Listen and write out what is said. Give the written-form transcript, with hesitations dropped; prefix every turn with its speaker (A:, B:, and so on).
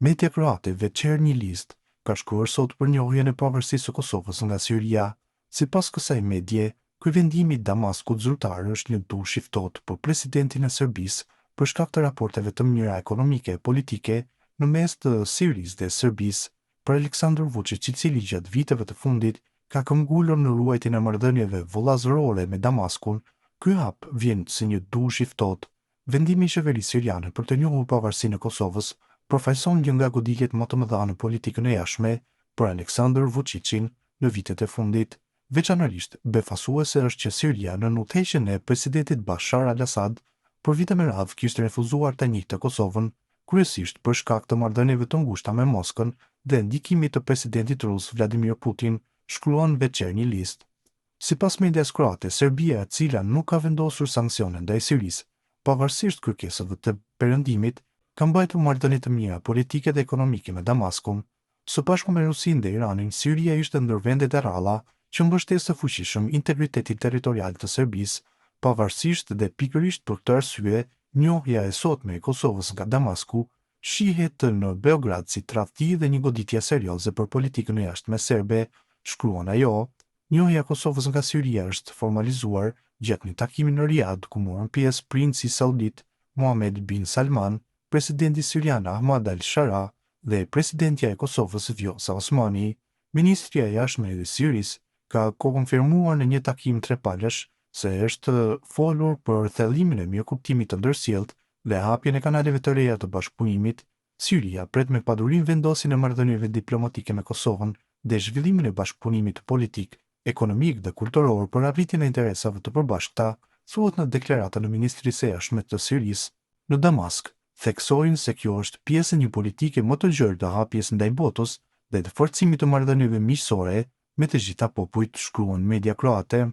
A: Media kroate Večernji List ka shkruar sot për njohjen e pavarësisë së Kosovës nga Siria. Sipas kësaj medie, ky vendim i Damaskut zyrtar është një dush i ftohtë për presidentin e Serbisë për shkak të raporteve të mira ekonomike e politike në mes të Sirisë dhe Serbisë. Për Aleksandër Vuçiç i cili gjatë viteve të fundit ka këmbgulur në ruajtjen e marrëdhënieve vëllazërore me Damaskun, ky hap vjen si një dush i ftohtë. Vendimi i qeverisë siriane për të njohur pavarësinë e Kosovës përfaqëson një nga goditjet më të mëdha në politikën e jashtme për Aleksandër Vuçiçin në vitet e fundit. Veçanërisht befasuese është që Siria nën udhëheqjen e presidentit Bashar al-Assad për vite me radhë kishte refuzuar ta njihte Kosovën, kryesisht për shkak të marrëdhënieve të ngushta me Moskën dhe ndikimit të presidentit rus Vladimir Putin, shkruan Večernji List. Sipas medias kroate, Serbia e cila nuk ka vendosur sanksione ndaj Sirisë, pavarësisht kërkesave të Perëndimit, ka mbajtur marrëdhënie të mira politike dhe ekonomike me Damaskun. Së bashku me Rusinë dhe Iranin, Siria ishte ndër vendet e rralla që mbështeste fuqishëm integritetin territorial të Serbisë, pavarësisht dhe pikërisht për këtë arsye, njohja e sotme e Kosovës nga Damasku shihet në Beograd si tradhti dhe një goditje serioze për politikën e jashtme serbe, shkruan ajo. Njohja e Kosovës nga Siria është formalizuar gjatë një takimi në Riad ku morën pjesë princi saudit Mohammed bin Salman, presidenti sirian Ahmad al-Sharaa dhe presidentja e Kosovës Vjosa Osmani. Ministria e Jashtme e Sirisë ka konfirmuar në një takim trepalësh se është folur për thellimin e mirëkuptimit të ndërsjelltë dhe hapjen e kanaleve të reja të bashkëpunimit Siria pret me padurim vendosjen e marrëdhënieve diplomatike me Kosovën dhe zhvillimin e bashkëpunimit politik, ekonomik dhe kulturor për arritjen e interesave të përbashkëta, thuhet në deklaratën e Ministrisë së Jashtme të Sirisë. Në Damask, theksojnë se kjo është pjesë e një politike më të gjerë të hapjes ndaj botës dhe të forcimit të marrëdhënieve miqësore me të gjitha popujt, shkruan media kroate.